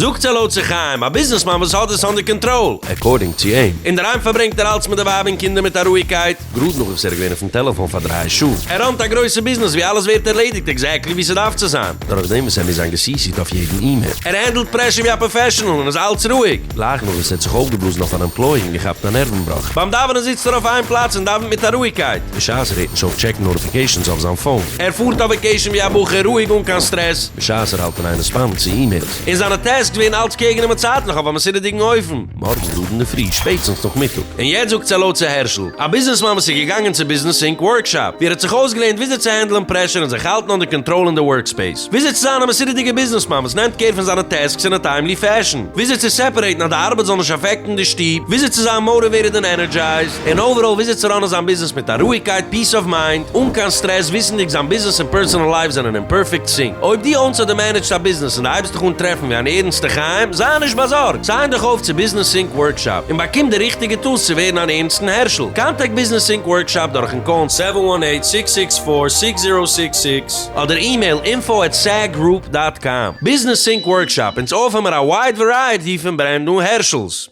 זאגטס העלאו צו חיים, א ביזנעסמאן וואס האט עס under control, according צו אים. אינדערהיים פארברענגט ער אלץ מיט די ווייב און קינדער מיט א רואיגקייט, גראד נאך וואס ער איז געווען אויפן טעלעפאן פאר דריי שעה. ער run ט א גרויסע ביזנעס ווי אלעס ווערט ערלעדיגט exactly ווי ס'דארף צו זיין, דורך דעם וואס ער מוז זיין גע CC ט אויף יעדן אימעיל. ער handle ט pressure ווי א professional און איז אלץ רואיג. גלייך נאך וואס ער האט זיך אויפגעבלאזן אויף אן employee און געכאפט א נערוון בראך. ביים דאווענען זיצט ער אויף איין פלאץ און דאווענט מיט א רואיגקייט, בשעת ער הערט נישט אויף check ן notifications אויף זיין phone. ער פארט אויף vacation ווי א בחור, רואיג אן קיין סטרעס, בשעת ער האלט אין איין respond ן צו emails. און זיינע tasks ווערן אלץ קעגנעמען צייטליך אויף א מסודר'דיגן אופן. מארגן גראד אינדערפרי, שפעטסטנס נאכמיטאג. און יעצט זאגטס העלאו צו הערשל, א ביזנעסמאן וואס איז געגאנגען צו Business Sync workshop, ווי ער האט זיך אויסגעלערנט וויאזוי צו handle ען pressure און זיך האלטן under control אין די workspace. וויאזוי צו זיין א מסודר'דיגער ביזנעסמאן וואס נעמט care פון זיינע tasks אין א timely fashion. וויאזוי צו separate ן אז די ארבעט זאל נישט affect ן די שטוב. וויאזוי צו זיין motivated און energized. און overall וויאזוי צו run ען זיין ביזנעס מיט א רואיגקייט, peace of mind, אן קיין סטרעס, וויסנדיג זיין ביזנעס און personal life זענען אין perfect sync. אויב דו own סט אדער manage סט א ביזנעס און דו הייבסט דיך אן טרעפן ווי אן ערנסטע חיים, זיי נישט באזארגט, sign דיך אויף צו Business Sync workshop און באקום די ריכטיגע tools צו ווערן אן ערנסטן הערשל. contact Business Sync workshop דורכן call ן seven one eight six six four six zero six six אדער email info at saggroup dot com. Business Sync workshop, אונז offer מיר א wide variety פון brand new הערשלס.